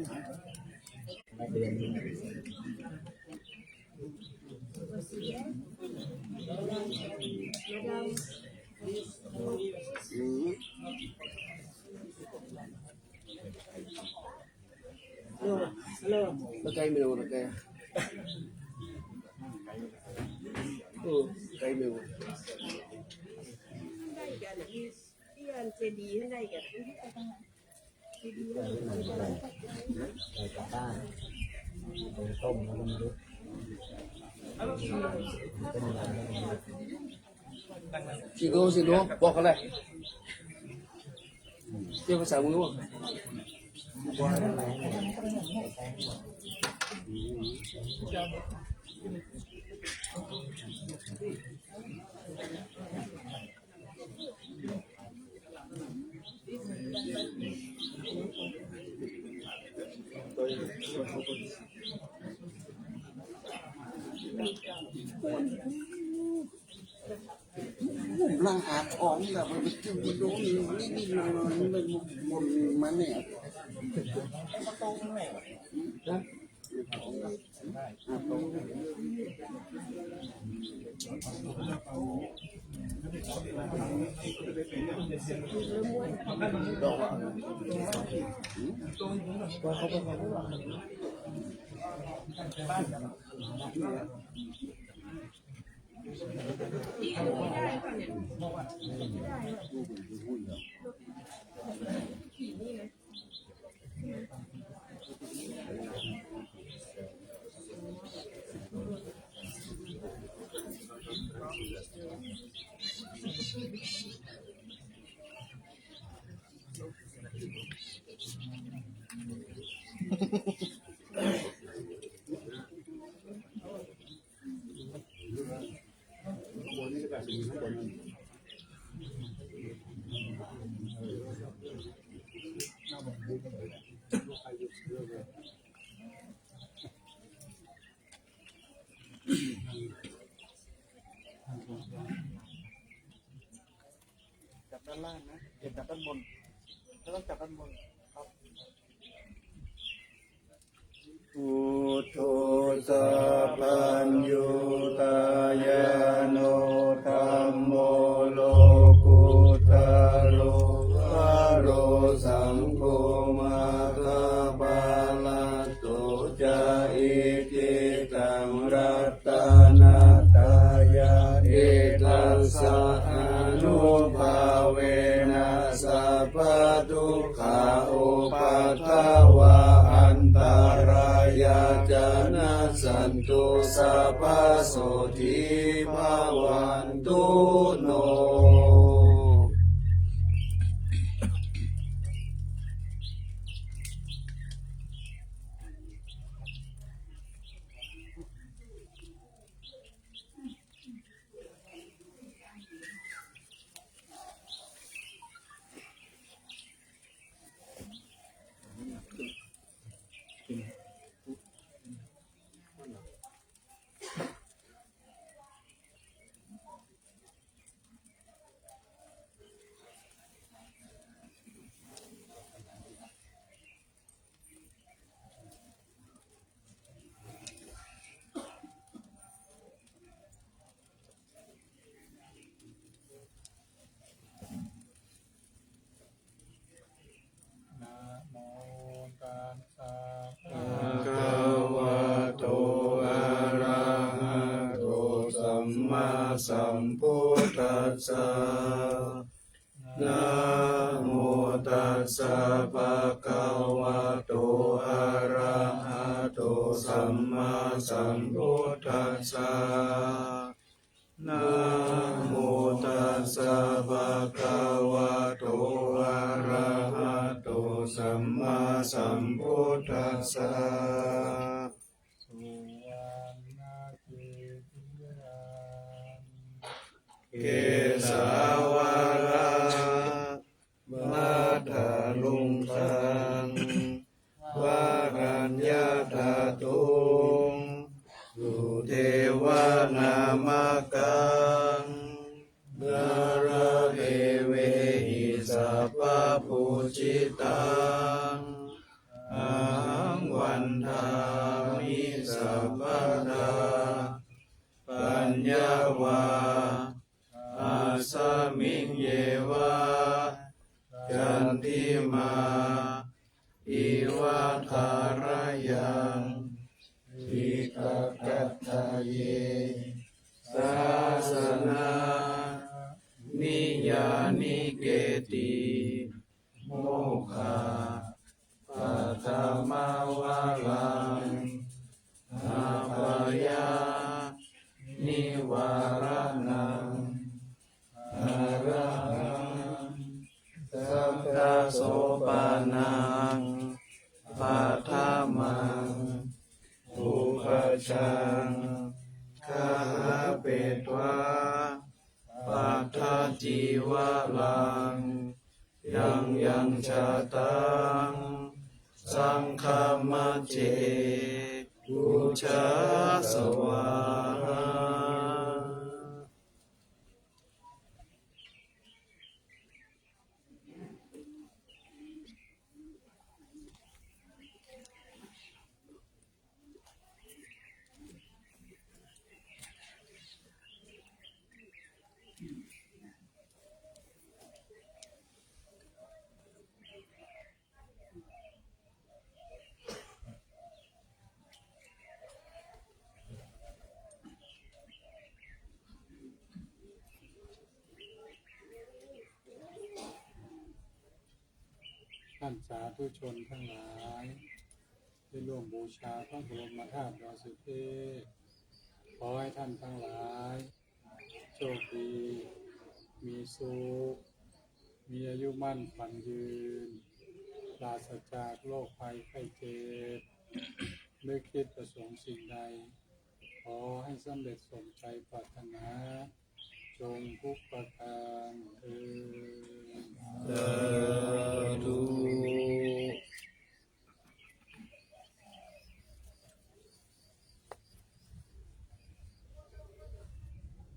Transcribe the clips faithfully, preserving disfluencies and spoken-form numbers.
Halo, halo. Pakai minum pakai. Oh, pakai minum. อะไรกลับบ้านเอาต้มแล้วก็ไม่รู้ สิโล สิโล บอกเขาเลย เรียกภาษามึงรู้ Lahat on na begitu, begitu, ini, ini, ini, ini, ini. Jalan, eh, jalan, jalan, jalan, jalan. Buddho sabbaññutañāṇo dhammo lokuttaro varo saṅgho maggaphalaṭṭho ca icchitaṃ ratanattayanidassānubhāvena sabbadukkhā upaddavā antarāyā ca nassantu sabbasotthī bhavantu no. Namo tassa bhagavato arahato sammāsambuddhassa. Namo tassa bhagavato arahato sammāsambuddhassa. Namo tassa bhagavato arahato sammāsambuddhassa. Suvaṇṇakkhettaṃ kesavaraṃ Mātulūkaṃ varaṃ yadadhuṃ sudevanāmakam, nāḷāgiriṃ sabbaṃ pūjitaṃ, ahaṃ vandāmi sabbadā. Paññā vā asmiṃ yeva candimā iva thārayaṃ dighaggaṭṭhaye. Sāsanā niyyānike ti mokkhappattamavaraṃ apāyanivāraṇaṃ arahaṃ sakkasopanam paṭhamaṃ pubbajaṃ gahapetvā paṭhativaraāgaṃ yaṃ yaṃ jātaṃ saṅghamajjhe pūjā svāhā.ท่านสาธุชนทั้งหลาย ได้ร่วมบูชาพระบรมธาตุดอยสุเทพ ขอให้ท่านทั้งหลาย โชคดี มีสุข มีอายุมั่นขวัญยืน ปราศจากโรคภัยไข้เจ็บ นึกคิดประสงค์สิ่งใด ขอให้สำเร็จสมใจปรารถนา จงทุกประการเทอญ สาธุ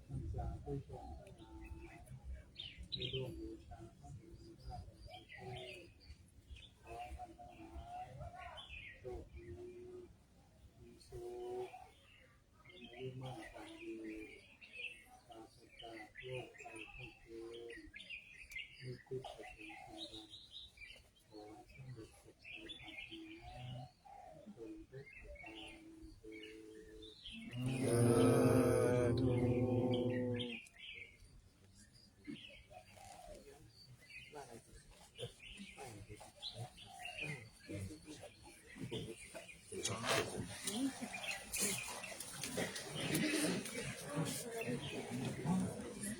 ท่านสาธุชนทั้งหลาย ได้ร่วมบูชาพระบรมธาตุดอยสุเทพ ขอให้ท่านทั้งหลาย โชคดี มีสุข มีอายุมั่นขวัญยืน ปราศจากโรคภัยไข้เจ็บ นึกคิดประสงค์สิ่งใด ขอให้สำเร็จสมใจปรารถนา จงทุกประการเทอญ สาธุ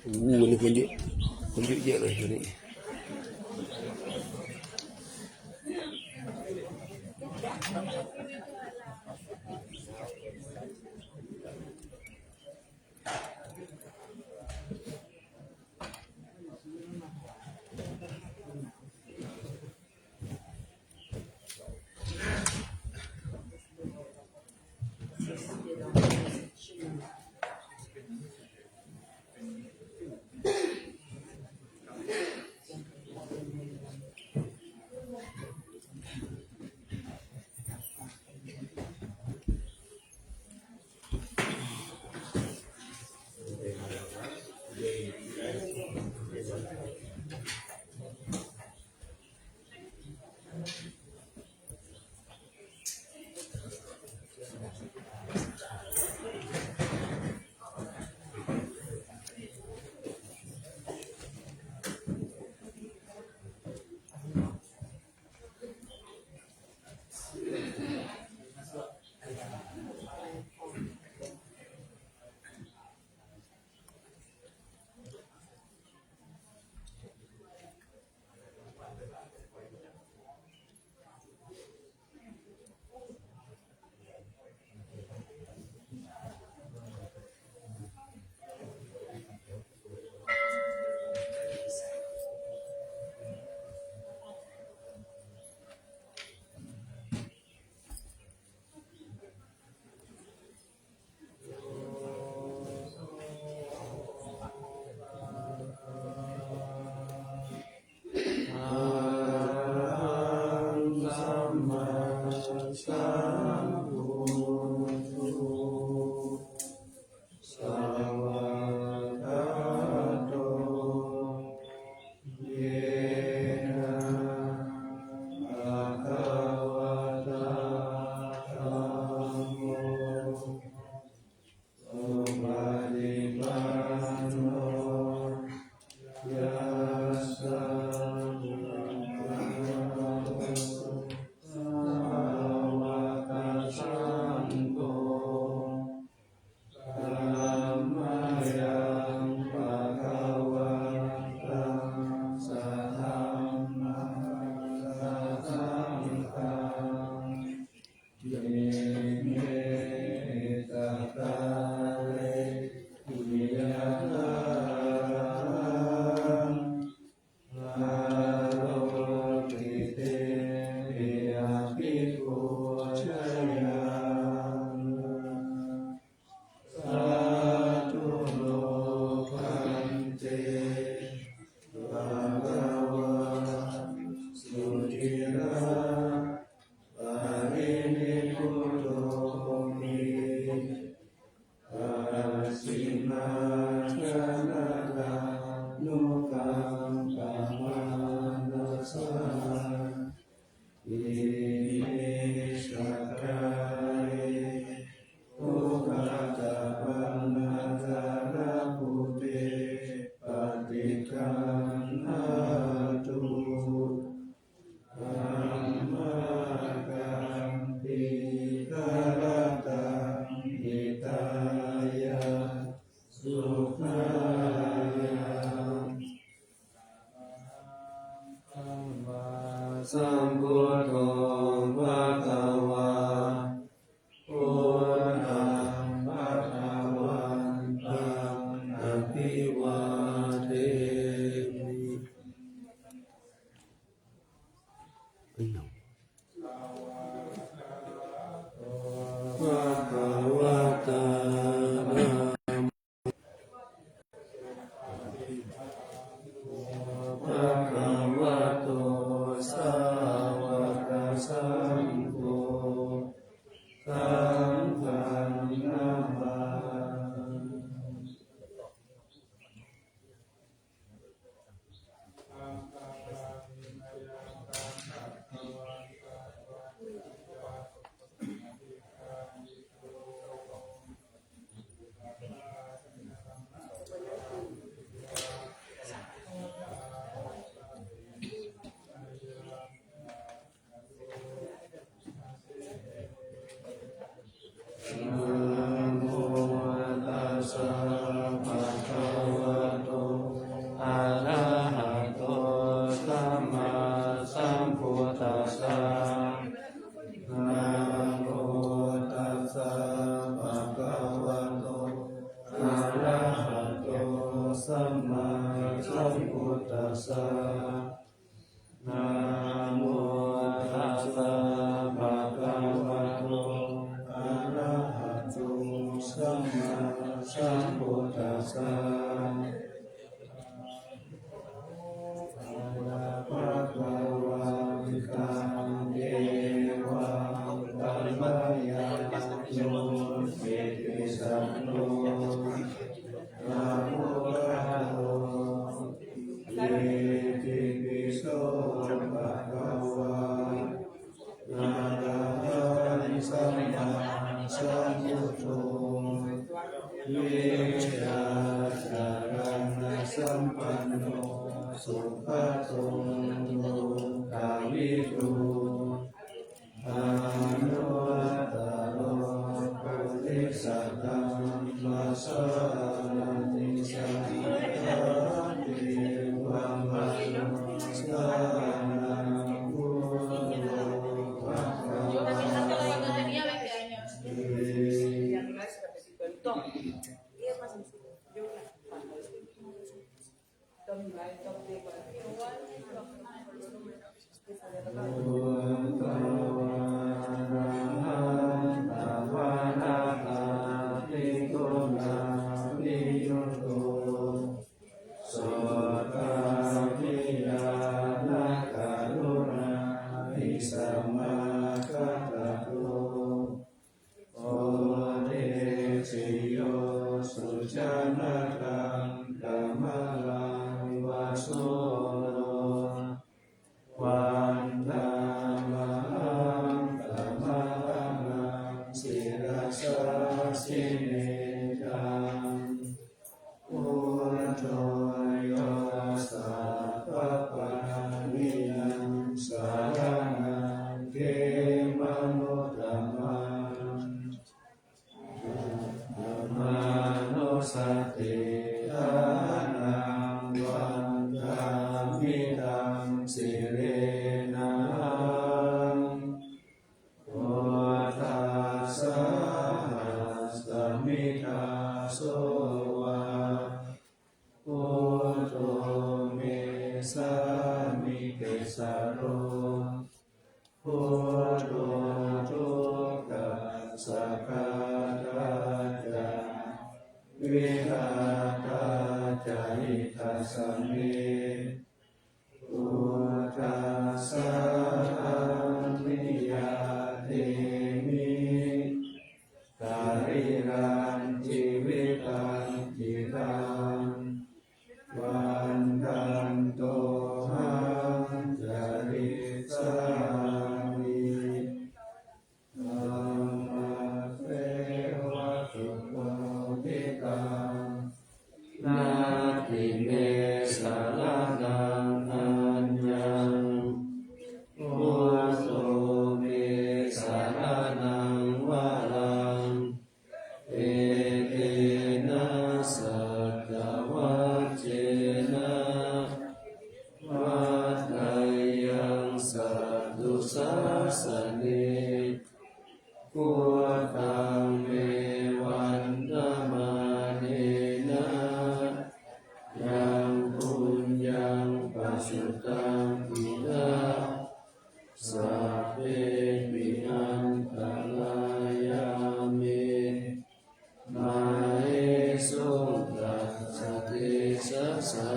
โอ้โห วันนี้คนเยอะ คนเยอะแยะเลยวันนี้ Thank you. Sambuddho svākkhāto yena bhagavatā dhammo supaṭipanno yassa bhagavato sāvakasaṅgho, tammayaṃ bhagavatā sadhammaṃ sasaṅghaṃ ime sakkāre tiyatthārahaṃ ālokite abhipūjayāma. Sādhu no bhante bhagavā suciraparinibbutopi pacchimājanatānukampamānasā ime sakkāre duggatapaṇṇākārabhūte paṭiggaṇhātu amhākaṃ dīgharattaṃ hitāya sukhāya. Sambuddho bhagavā, buddhaṃ bhagavantaṃ abhivādemi. Bhagavatā dhammo bhagavato sāvakasaṅgho, saṅghaṃ namāmi. Namo tassa bhagavato arahato sammāsambuddhassa. Namo tassa bhagavato arahato sammāsambuddhassa. Namo tassa bhagavato arahato sammāsambuddhassa. Bhagavantaṃ devaṃ paranāyāno nitisano namo taro itipi so bhagavā arahaṃ sammāsambuddho vijjācaraṇasampanno sugato lokavidū anuttaro purisadammasārathi satthā devamanussānaṃ buddho bhagavāti. so vā, buddho me sāmikissaro, buddho dukkhassa ghātā ca, vidhātā ca hitassa me, buddhassāhaṃ niyyādemi, sarīrañca jīvitañcidaṃ, vandantohaṃ carissāmi, dhammasseva subodhitaṃ, natthi me saraṇaṃ aññaṃ, buddho me saraṇaṃ varaṃ, etena saccavajjena, vaḍḍheyyaṃ satthu sāsane, buddhaṃ me vandamānena, yaṃ puññaṃ pasutaṃ idha, sabbepi antarāyā me, māhesuṃ tassa tejasā.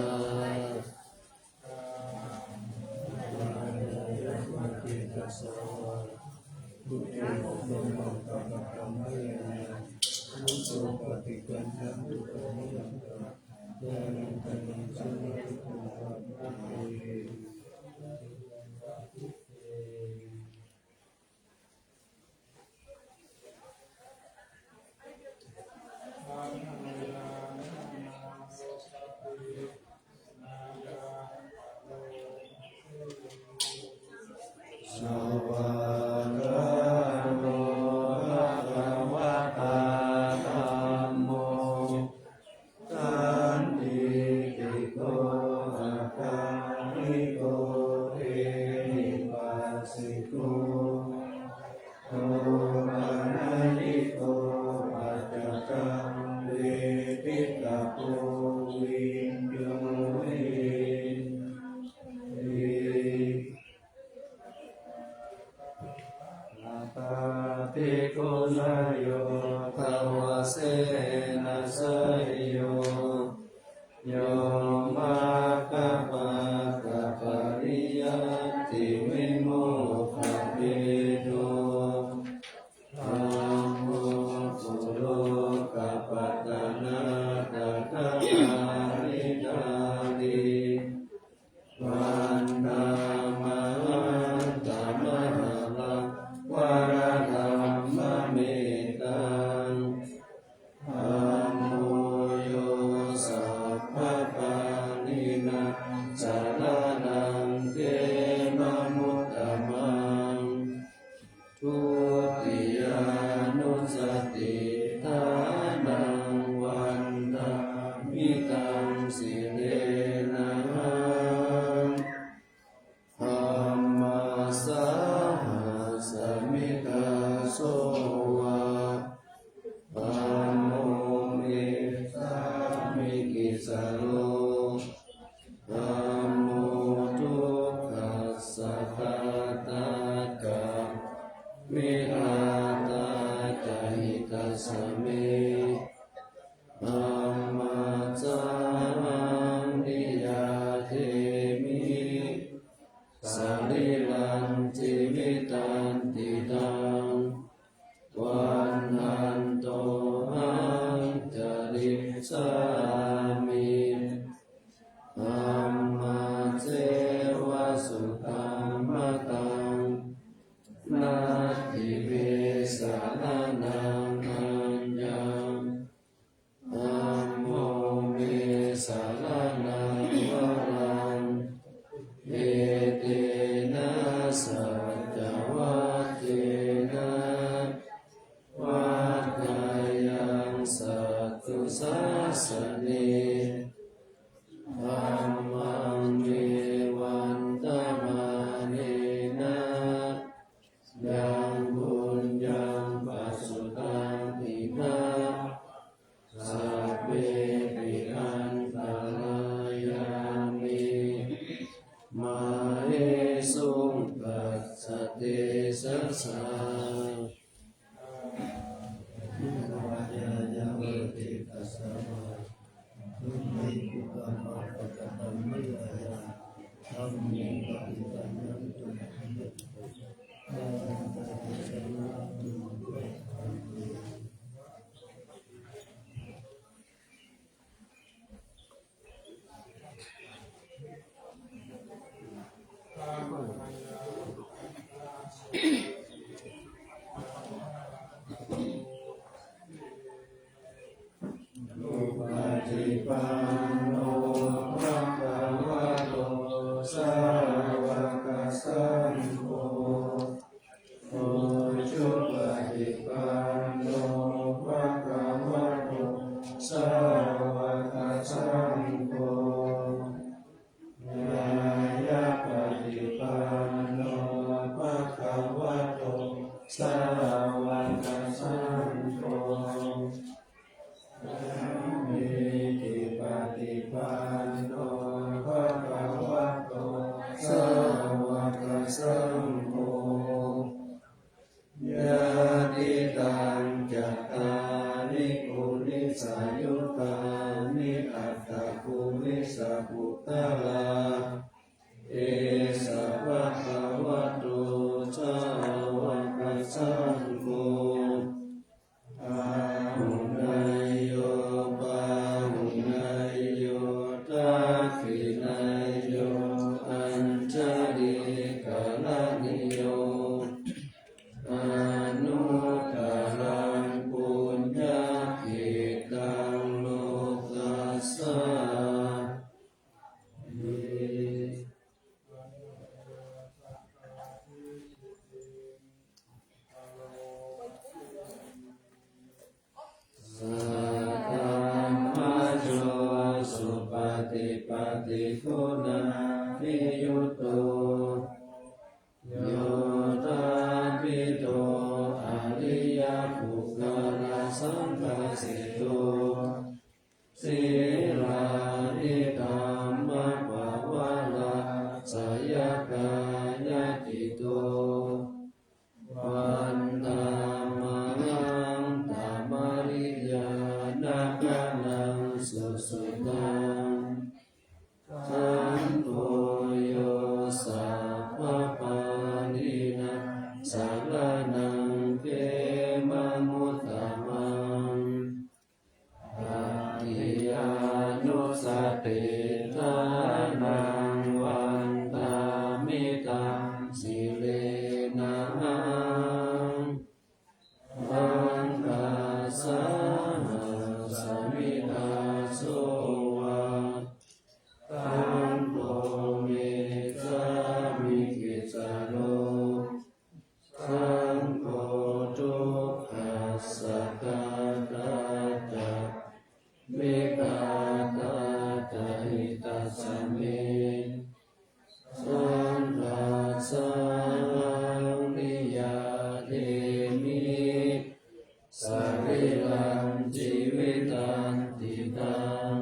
Svākkhāto bhagavatā dhammo, sandiṭṭhiko akāliko ehipassiko, opanayiko paccattaṃ veditabbo viññūhīti. Atthābhicchuneyyo davasena seyyo, yo maggapākapariyattivimokkhabhedo, dhammo kulokapatanā tathāgatāti. Vandāmahaṃ tamaharaṃ varadhammametaṃ. Dhammo yo sabbapāṇīnaṃ saraṇaṃ khemamuttamaṃ. Dutiyānussatiṭṭhānaṃ vandāmi taṃ sirenahaṃ. Dhammasāhasmi dāso va, dhammo me sāmikissaro, dhammo dukkhassa ghātā ca, vidhātā ca hitassa me, dhammassāhaṃ niyyādemi, sarīrañca jīvitañcidaṃ, vandantohaṃ carissāmi, dhammasseva sudhammataṃ, natthi me saraṇaṃ aññaṃ, dhammo me saraṇaṃ varaṃ, etena saccavajjena, vaḍḍheyyaṃ satthu sāsane, dhammaṃ me vandamānena, yaṃ puññaṃ pasutaṃ panno bhagavato sāvakasaṅgho, ujupaṭipanno bhagavato sāvakasaṅgho, ñāyapaṭipanno bhagavato sāvakasaṅgho, sāmīcipaṭipanno bhagavato sāvakasaṅgho, yadidaṃ cattāri purisayugāni aṭṭha purisapuggalā, esa bhagavato sāvakasaṅgho, āhuneyyo pāhuneyyo dakkhiṇeyyo añjalikaraṇīyo, anuttaraṃ puññakkhettaṃ lokassāti. Saddhammajo supaṭipattiguṇaniyutto, yoṭṭhabbidho ariyapuggalasaṅghaseṭṭho, sīlādidhammapavalāsayakāyacitto, vandāmahaṃ tamariyāna gaṇaṃ susuddhaṃ. Saṅgho yo sabbapāṇīnaṃ saraṇaṃ khemamuttamaṃ, tatiyānussatiṭṭhānaṃ vandāmi taṃ sirenahaṃ. Saṅghassa sāmikā so va, saṅgho me sāmikissaro, saṅgho dukkhassa ghātā ca, vighātā ca hitassa me. Saṅghassahaṃ niyyādemi, sarīrañjīvitañcidaṃ.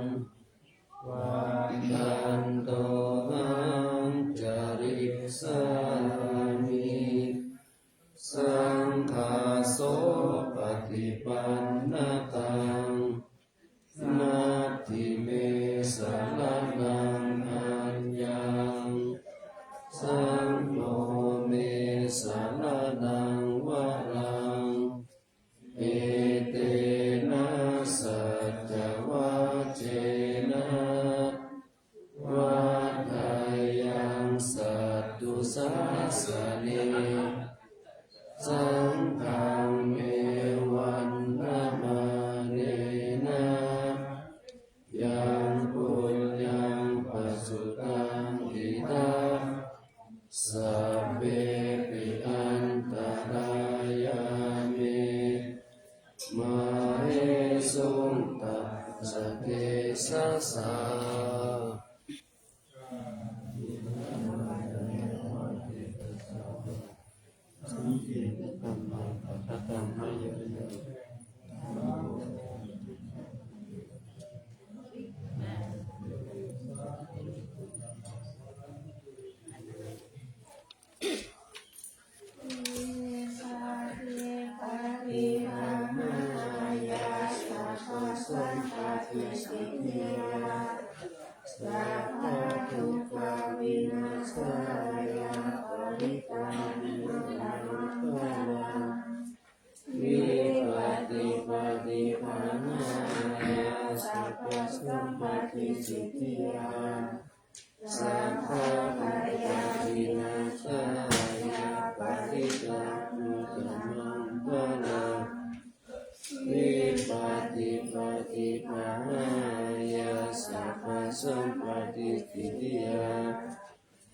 Vandantohaṃ carissāmi, saṅghasopaṭipannataṃ. Natthi me saraṇaṃ aññaṃ, saṅgho me saraṇaṃ varaṃ. Etena saccavajjena vaḍḍheyyaṃ satthu sāsane. Saṅghaṃ me vandamānena yaṃ puññaṃ pasutaṃ idha, sabbepi antarāyā me māhesuṃ tassa tejasā. Sabbadukkhavināsāya parittaṃ brūtha maṅgalaṃ. Vipattipaṭibāhāya sabbasampattisiddhiyā, sabbabhayavināsāya parittaṃ brūtha maṅgalaṃ. Vipattipaṭibāhāya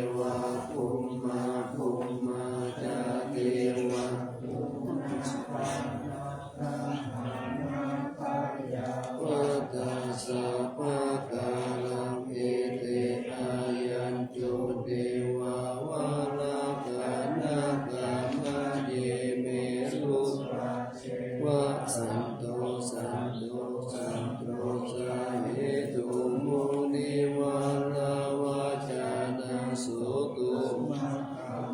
devā bhummā bhummā ca devā bhummapādakkhamatā sabbakālaṃ ete āyañcu devā valakkhana kammaye me su va santo santo santo sahetu munivaravacanaṃ sutvā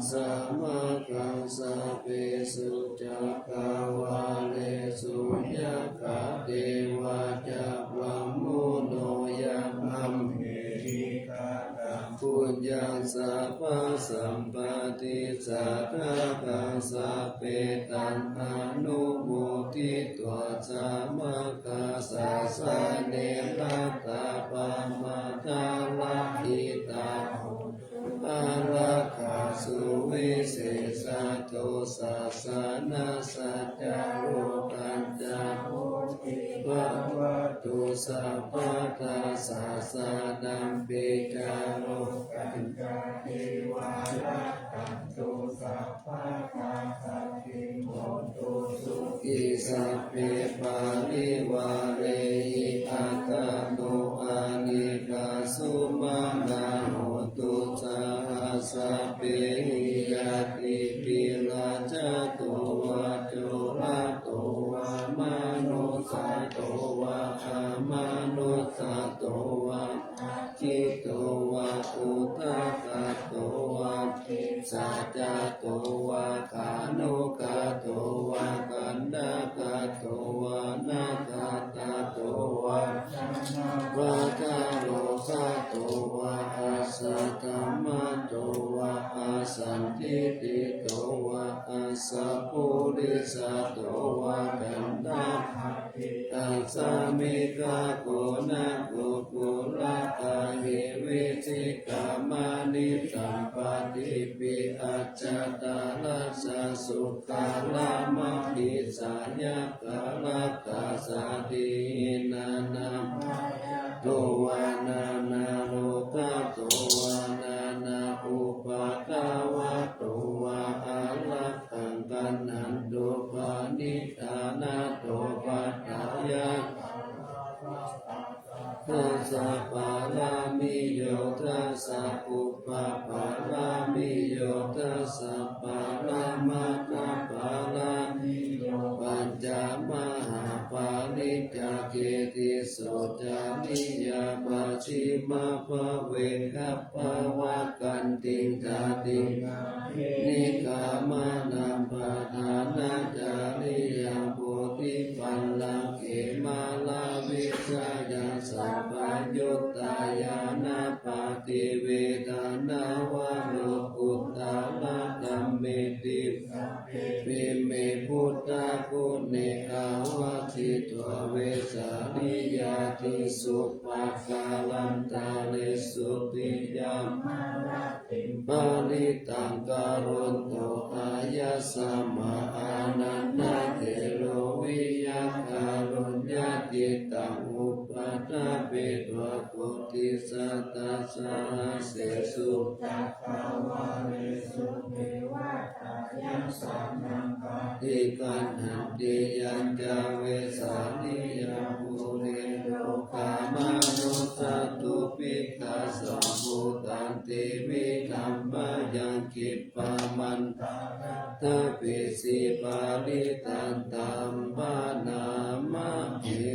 sāvakaṃ sabbesu cakkavāḷesu yakkha devā ca brahmuno yaṃ amhehi kataṃ puññaṃ sabbasampatti sādhakaṃ sabbe taṃ anumoditvā sāvakā sāsane ratā pamādarahitā hontu ārakkhā suvisesato sāsanassa ca lokassā bhavatu sabbadā sāsanampi ca lokassā devā rakkhantu sabbadā saddhiṃ bhavantu sukhī sabbe parivārehi attano anekā sumanā hontu saha sabbehi ñātibhi rājato vā corato vā manussato vā ama Anussāto vā, aggito vā, udakato vā, disajāto vā, khāṇukato vā, kaṇṭakato vā, nakkhattato vā, janapadarogato vā, asaddhammato vā, asandiṭṭhito vā, asappurisato vā, caṇḍa Assamigagoṇakukkuraahivicchikamaṇisappadīpiacchataracchasū karamahisayakkharakkhasādīhi nānābhayato vā nānārogato vā nānāupaddavato vā ārakkhaṃ gaṇhantu. Paṇidhānato paṭṭhāya dasapāramiyo, dasaupapāramiyo, dasaparamatthapāramiyo, pañcamahāpariccāge tisso cariyā pacchimabhave gabbhāvakkantiṃ jātiṃ nikkhamanaṃ padhānacariyaṃ bodhipallaṅke māravijayaṃ sabbaññutañāṇappaṭivedhaṃ nava lokuttaradhammeti sabbepi me buddhaguṇe āvajjitvā vesāliyā tīsu pākārantaresu tiyāmarattiṃ parittaṃ karonto āyasmā Ānandatthero viya kāruññacittaṃ upaṭṭhapetvā koṭisatasahassesu cakkavāḷesu devatā yassāṇaṃ paṭiggaṇhanti yañca vesāliyaṃ pure rogāmanussadubbhikkhasambhūtaṃ tividhaṃ bhayaṃ khippam antaradhāpesi parittaṃ taṃ bhaṇāma he.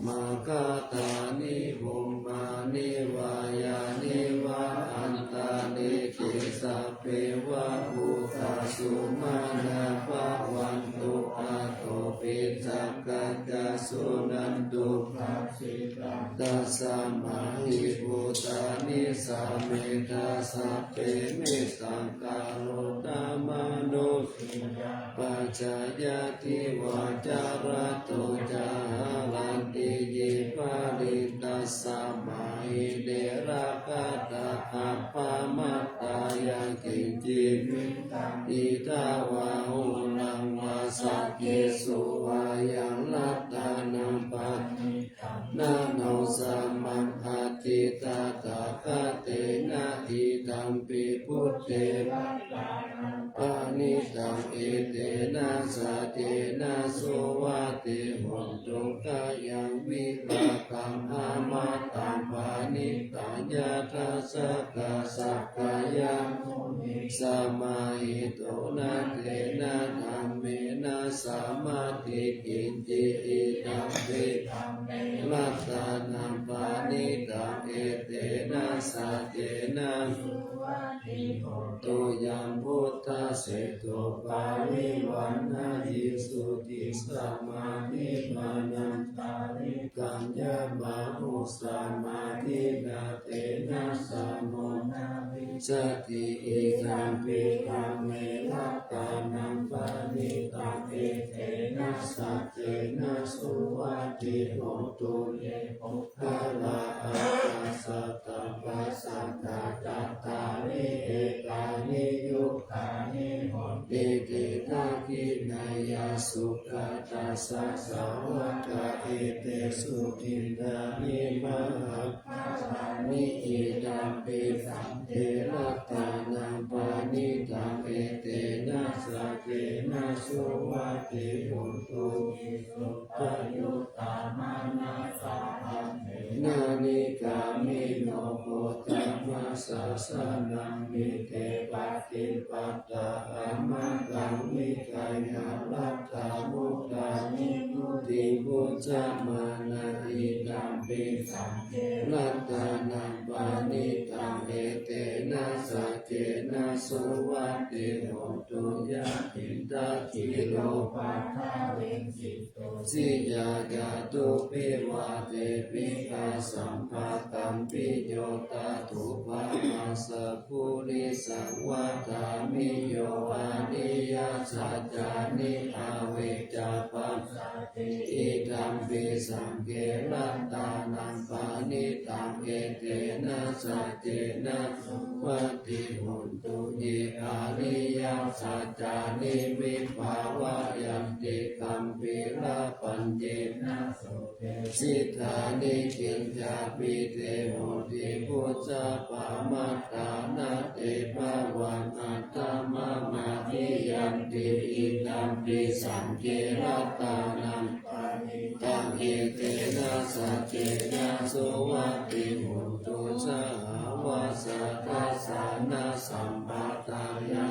Nakkhattāni bhummāni vā yāni va antalikkhe sabbeva bhūtā sumanā bhavantu athopi sakkacca suṇantu bhāsitaṃ. Tasmā hi bhūtā nisāmetha sabbe mettaṃ karotha mānusiyā pajāya divā ca ratto ca haranti ye baliṃ. Tasmā hi ne rakkhatha appamattā yaṃ kiñci vittaṃ idha vā huraṃ vā saggesu vā yaṃ ratanaṃ paṇītaṃ na no samaṃ atthi tathāgatena idampi buddhe ratanaṃ paṇītaṃ etena saccena suvatthi hotu. Khayaṃ vipākaṃ amataṃ paṇītaṃ yadajjhagā sakyamunī samāhito na tena dhammena samatthi kiñci idampi dhamme ratanaṃ paṇītaṃ etena saccena suvatthi hotu. Yaṃ buddhaseṭṭho parivaṇṇayī suddhiṃ samādhimānantarikaññamāhu samādhinā tena samo na vijjati idampi dhamme ratanaṃ paṇītaṃ etena saccena suvatthi hotu. Ye puggalā aṭṭha sataṃ pasatthā cattāri etāni yugāni honti te dakkhiṇeyyā sugatassa sāvakā etesu dinnāni mahapphalāni idampi saṅghe ratanaṃ paṇītaṃ etena saccena suvatthi hotu. Visuddhajutā manasā daḷhena na nikkāmino gotamasāsanamhi te pattipattā amataṃ vigayha laddhā mudhā nibbutiṃ bhuñjamānā idampi saṅghe ratanaṃ paṇītaṃ etena saccena suvatthi hotu. Yathindakhīlo paṭhaviṃ sito siyā catubbhi vātebhi āsambhātaṃ piyo tadupamassa purisaṃ vadāmi yo ariyasaccāni avecca passati idampi saṅghe ratanaṃ paṇītaṃ etena saccena suvatthi hotu. Ye ariyasaccāni vibhāvayanti gambhīrapaññena sudesittāni kiñcāpi te honti bhusappamattā na te bhavaṃ aṭṭhamamādiyanti idampi saṅghe ratanaṃ paṇītaṃ etena saccena suvatthi hotu. Sahāvassa dassanāsambādāya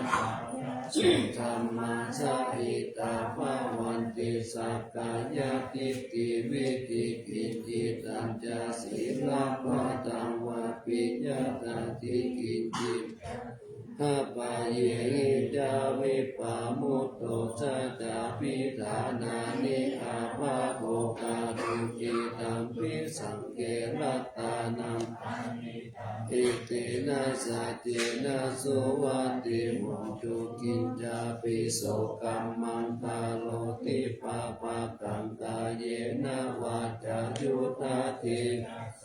suddhammasahidā bhavanti sakkāyadiṭṭhi vicikicchitañca sīlabbataṃ vāpi yadatthi kiñci abbhāyehi ca vippamutto saccabhiṭhānāni abhabbo kātuṃ idampi saṅghe ratanaṃ etena saccena suvatthi hotu. Kiñcāpi so kammaṃ karoti pāpakaṃ kāyena vācāyudakenas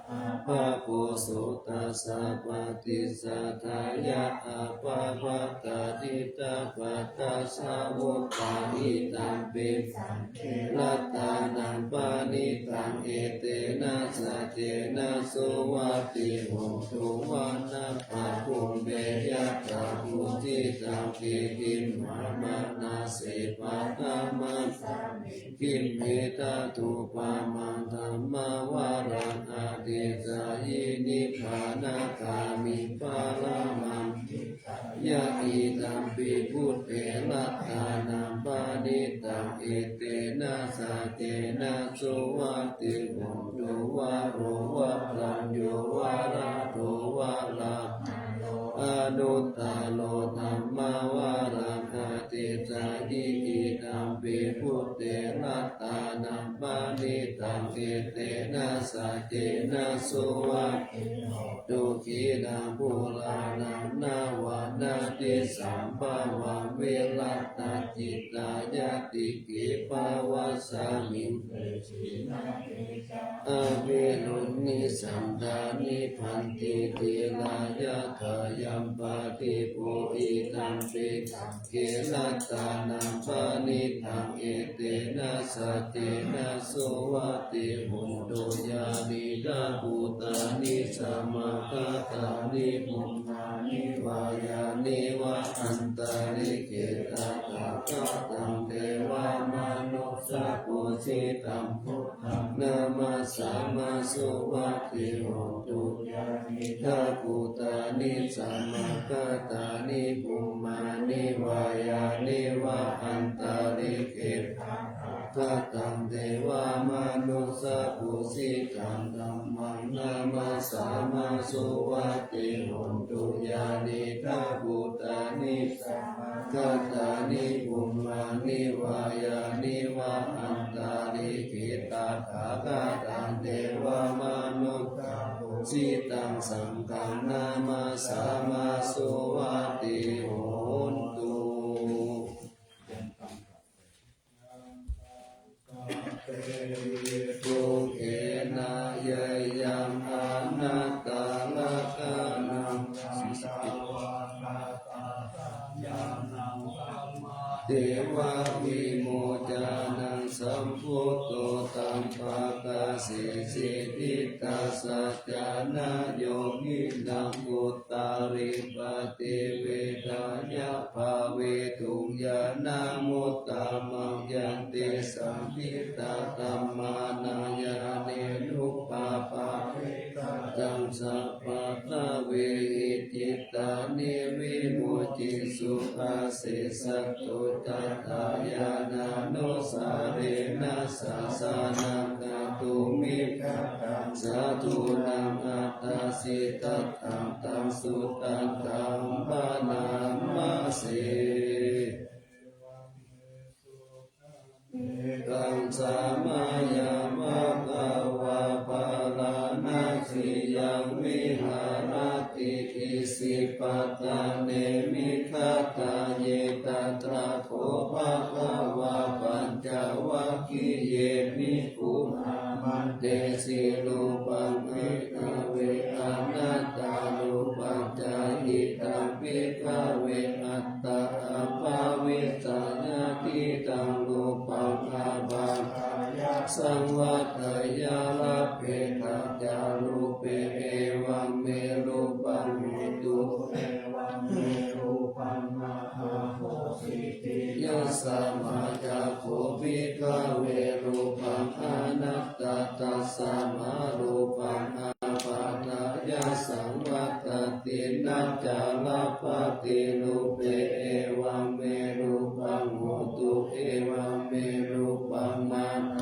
abhabbo so tassa paṭicchadāya abhabbatā diṭṭhapadassa vuttā idampi saṅghe ratanaṃ paṇītaṃ etena saccena suvatthi hotu. Vanappagumbe yathā phussitaṃ khiḍḍimānanāse paṭhamasmiṃ gimhe tathūpamaṃ dhammavaraṃ atiṭṭhāyi nibbānagāmiṃ paramaṃ hitāya idampi buddhe ratanaṃ paṇītaṃ etena saccena suvatthi hotu. Varo varaññū varado varāharo anuttaro dhammavaraṃ atiṭṭhāyi idampi buddhe ratanaṃ paṇītaṃ etena saccena suvatthi hotu. Khīṇaṃ purāṇaṃ navaṃ natthi sambhavaṃ virattacittāyatike bhavasmiṃ aviruḷhisaṅkhā nibbanti dhīrā yathāyampadīpo idampi saṅghe ratanaṃ paṇītaṃ etena saccena suvatthi hotu. Yānīdha bhūtāni samāgatāni bhummāni vā yāni va antalikkhe tathāgataṃ devamanussapūjitaṃ buddhaṃ namassāma suvatthi hotu. Yānīdha bhūtāni samāgatāni bhummāni vā yāni va antalikkhe tathāgataṃ devamanussapūjitaṃ dhammaṃ namassāma suvatthi hotu. Yānīdha bhūtāni samāgatāni bhummāni vā yāni va antalikkhe tathāgataṃ devamanussapūjitaṃ saṅghaṃ namassāma suvatthi hotu. Dukkhenayayaṃ anattalakkhaṇaṃ devavimocanasambhūto taṃ pakāsesi diṭṭhasaccāna yogi naṃ uttariṃ paṭivedhāya bhāvetuṃ ñāṇamuttamaṃ. Yantesaṃ diṭṭhadhammānaṃ ñāṇe- Suttasīsatu cattā ñāṇānussārena sāsanaṃ kātuṃ micchattāṃ sadhūnaṃ attāsi tattha taṃ suttaṃ taṃ bhaṇāma se. Ekaṃ samayaṃ bhagavā bārāṇasiyaṃ viharati isipatane migadāye. Tatra kho bhagavā pañcavaggiye bhikkhū āmantesi rūpaṃ bhikkhave anattā, rūpañca idaṃ bhikkhave attā abhavissa, yadidaṃ rūpaṃ abhādāya saṃvatteyya, labbhetha ca rūpe evaṃ me rūpaṃ hotu, evaṃ me rūpaṃ ahosīti. Yasmā ca kho bhikkhave rūpaṃ anattā, tasmā rūpaṃ apādāya saṃvattati, na ca labbhati rūpe evaṃ me rūpaṃ hotu, evaṃ me rūpaṃ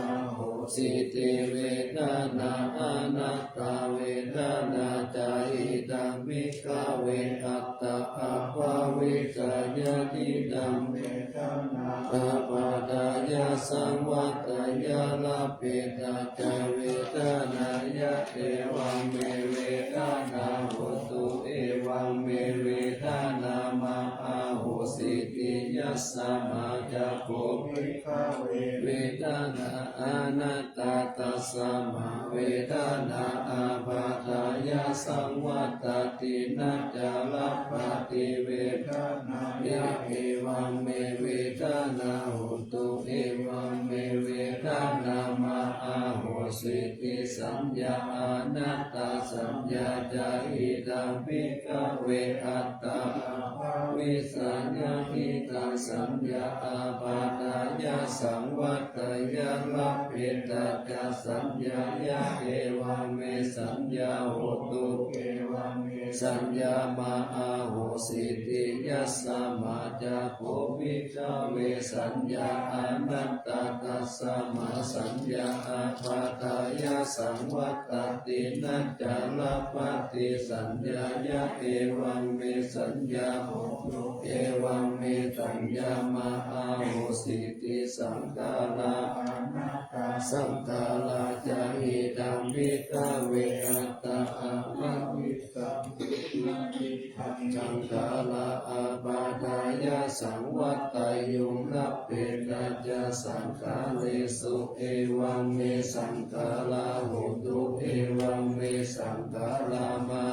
ahosīti. Vedanā anattā, vedanā ca idaṃ bhikkhave attā abhavissa, yadidaṃ vedanā apādāya saṃvatteyya, labbhetha ca vedanāya evaṃ me vedanā hotu, evaṃ me vedanā ma ahosīti. Yasmā ca kho bhikkhave vedanā anattā, tasmā vedanā apādāya saṃvattati, na ca labbhati vedanāya evaṃ me vedanā hotu, evaṃ me vedanā ma ahosīti. Saññā anattā, saññā ca idaṃ bhikkhave attā abhavissa, yadidaṃ saññā apādāya saṃvatteyya, labbhetha ca saññāya evaṃ me saññā hotu, evaṃ me saññā ma ahosīti. Yasmā ca kho bhikkhave saññā anattā, tasmā saññā apādāya saṃvattati, na ca labbhati saññāya evaṃ me saññā hotu, evaṃ me saññā ma ahosīti. Saṅkhārā anattā, saṅkhārā ca idaṃ bhikkhave attā abhavissa, saṅkhārā apādāya saṃvatteyyaṃ, labbhetha ca saṅkhāresu evaṃ me saṅkhārā hontu, evaṃ me saṅkhārā ma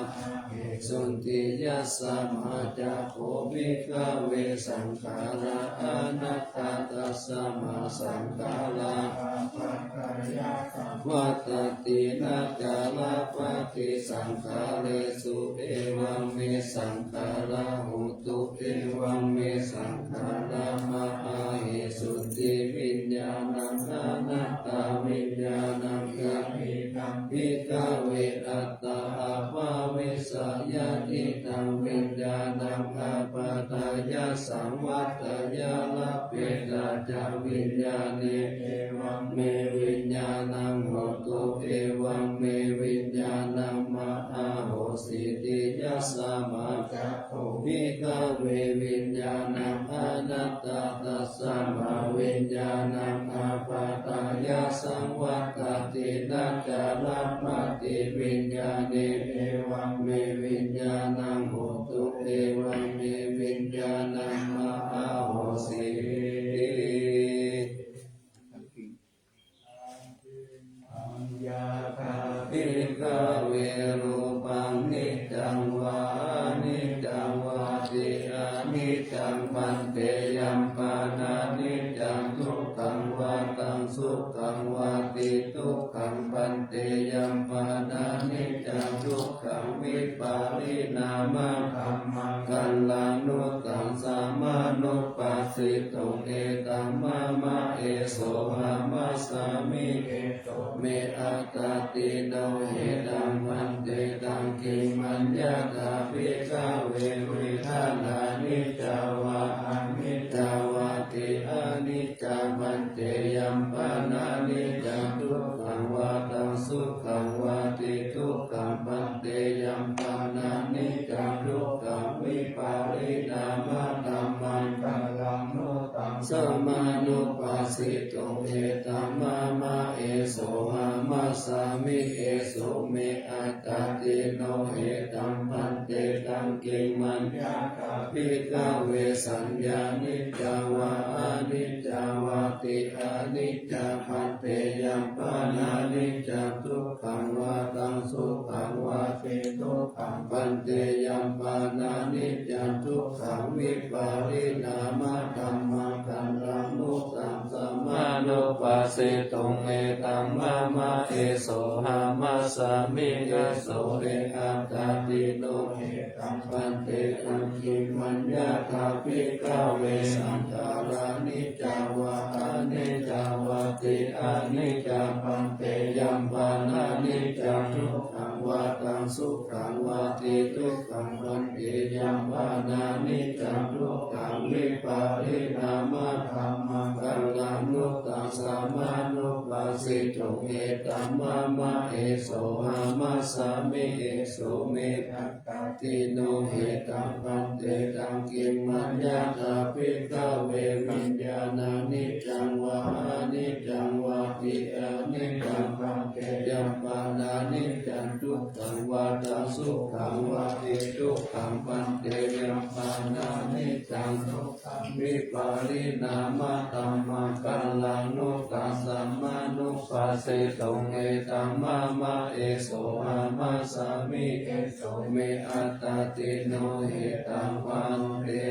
ahesunti. Yasmā ca kho bhikkhave saṅkhārā anattā, tasmā saṅkhārā apādāya saṃvattati, na ca labbhati saṅkhāresu evaṃ me saṅkhārā hontu, evaṃ me saṅkhārā ma ahesunti. Viññāṇaṃ anattā, viññāṇañca idaṃ bhikkhave attā abhavissa, yadidaṃ viññāṇaṃ apādāya saṃvatteyya, labbhetha ca viññāṇe evaṃ me viññāṇaṃ hotu, evaṃ me viññāṇaṃ ma ahosīti. Yasmā ca kho bhikkhave viññāṇaṃ anattā, tasmā viññāṇaṃ apādāya saṃvattati, na ca labbhati viññāṇe evaṃ me viññāṇaṃ hotu, evaṃ me viññāṇaṃ ma ahosīti. Yathā bhikkhave rūpaṃ niccaṃ vā aniccaṃ vāti, aniccaṃ bhante, yampanāniccaṃ, dukkhaṃ vā taṃ sukhaṃ vāti, dukkhaṃ bhante, yampanāniccaṃ, dukkhaṃ vipariṇāmadhammaṃ, kallaṃ nu taṃ samanupassituṃ, etaṃ mama, esohamasmi, eto me attāti. No hedaṃ bhante, taṃ kiṃ maññatha bhikkhave, vedanā niccā vā Yam pana niccaṃ dukkhaṃ vā taṃ sukhaṃ vāti. Dukkhaṃ bhante, yam pana niccaṃ dukkhaṃ vipariṇāmadhammaṃ kallaṃ nu taṃ samanupassituṃ. Etaṃ mama, esohamasāmi, eso me attāti. No etaṃ bhante, taṃ kiṃ maññatha bhikkhave? Saññā niccā vā aniccā vāti. Aniccā bhante, yam pana niccaṃ dukkhaṃ vā taṃ sukhaṃ vāti. Dukkhaṃ bhante, yam pana niccaṃ dukkhaṃ vipariṇāmadhammaṃ kallaṃ nu taṃ samanupassituṃ. Etaṃ mama, esohamasāmi, eso me attāti. No etaṃ bhante, taṃ kiṃ maññatha bhikkhave? Saṅkhārā niccā vā aniccā vāti. Aniccā bhante, yam pana niccaṃ dukkhaṃ vā taṃ sukhaṃ vāti. Dukkhaṃ bhante, yam pana niccaṃ dukkhaṃ vipariṇāmadhammaṃ kallaṃ nu taṃ samanupassituṃ. Etaṃ mama, esohamasāmi, eso me attāti. No etaṃ bhante, taṃ kiṃ maññatha bhikkhave? Viññāṇaniccaṃ vā aniccaṃ vāti. Aniccaṃ bhante, yam pana niccaṃ dukkhaṃ vā taṃ sukhaṃ vāti. Dukkhaṃ bhante, yam pana niccaṃ dukkhaṃ vipariṇāmadhammaṃ kallaṃ nu taṃ samanupassituṃ. Etaṃ mama, esohamasāmi, eso me attāti. No etaṃ bhante,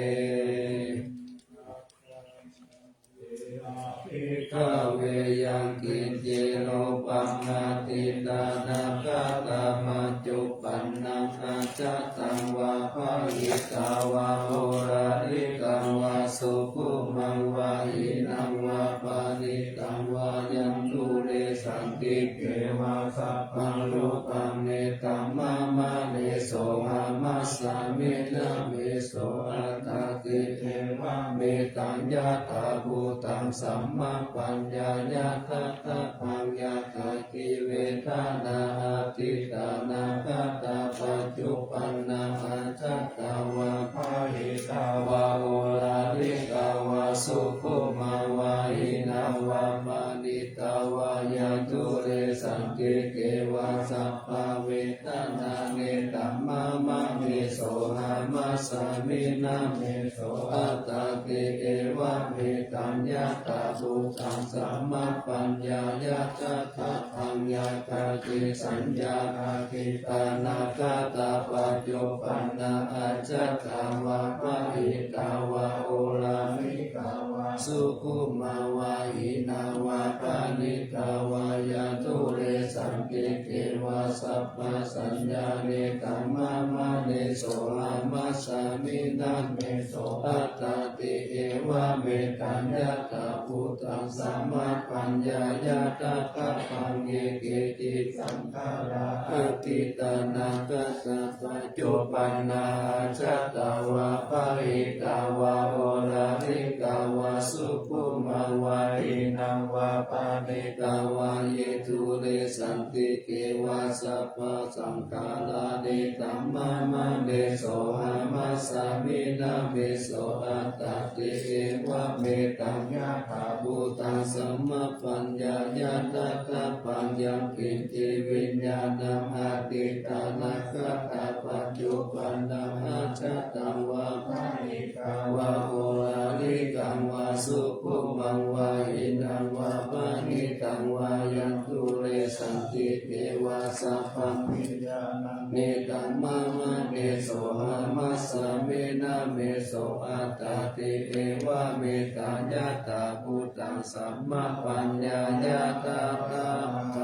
bhikkhave, yaṃ kiñci rūpaṃ atītānāgatapaccuppannaṃ ajjhattaṃ vā bahiddhā vā oḷārikaṃ vā sukhumaṃ vā hīnaṃ vā paṇītaṃ vā yandūre santike vā sabbarūpaṃ netaṃ mama, nesohamasāmi, na meso attāti. Evametaṃ yathābhūtaṃ sammappaññāya daṭṭhabbaṃ. Yathāpi vedanā atītānāgatapaccuppanna ajjhattā vā bahiddhā vā oḷārikā vā sukhumā vā hīnā vā paṇītā vā yandūre santike vā sabbave danā netaṃ mama, nesohamasāmi, na meso attāti. Evametaṃ yathābhūtaṃ sammappaññāya daṭṭhabbaṃ. Yathāpi saññā atītānāgatapaccuppanna ajjhattā vā bahiddhā vā oḷārikā vā sukhumā vā hīnā vā paṇītā vā yandūre santike vā sabbasaññā netaṃ mama, nesohamasāmi, na meso attāti. Evametaṃ yathābhūtaṃ sammappaññāya daṭṭhabbaṃ. Ye keci saṅkhārā atītānāgatapaccuppanna ajjhattā vā bahiddhā vā oḷārikā vā sukhumā vā hīnā vā paṇītā vā ye dūre santike vā sabbasaṅkhārā netaṃ mama, nesohamasāmi, na meso attāti. Evametaṃ yathābhūtaṃ sammappaññāya daṭṭhabbaṃ. Yaṅkiñci viññāṇaṃ atītānāgatapaccuppannaṃ ajjhattaṃ vā bahiddhā vā oḷārikaṃ vā sukhumaṃ vā hīnaṃ vā paṇītaṃ vā yandūre santike vā sabbaṃ netaṃ mama, nesohamasāmi, na meso attāti. Evametaṃ yathābhūtaṃ sammappaññāya daṭṭhabbaṃ.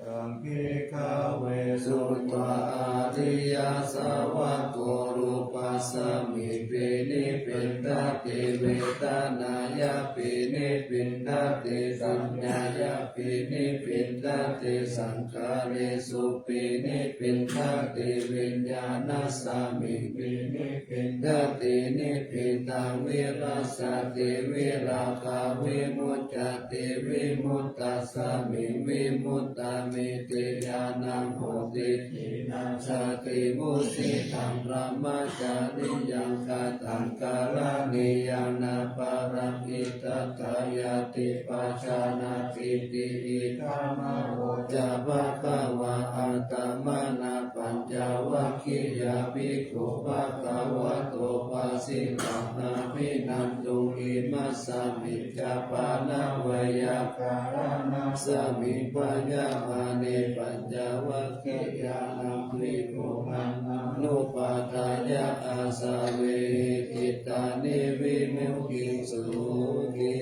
Etaṃ bhikkhave sutvā ariyasāvako rūpasmiṃ abhinibbindati, veda Saññāyāpi nibbindati, saññāyāpi nibbindati, saṅkhāresupi nibbindati, viññāṇasmiṃpi nibbindati, nibbindaṃ virajjati, virāgā vimuccati, vimuttasmiṃ vimuttamitti ñāṇaṃ hoti. Chinasāti vusiṭṭhaṃ brahmacariyaṃ, kataṃ karaṇīyaṃ nāparaṃ itthattāyāti pajānātīti. Idamavoca bhagavā. Attamanā pañcavaggiyā bhikkhū bhagavato bhāsitaṃ abhinanduṃ. Imasmiñca pana veyyākaraṇasmiṃ bhaññamāne pañcavaggiyānaṃ bhikkhūnamanupādāya āsavehi cittāni vimucciṃsūti.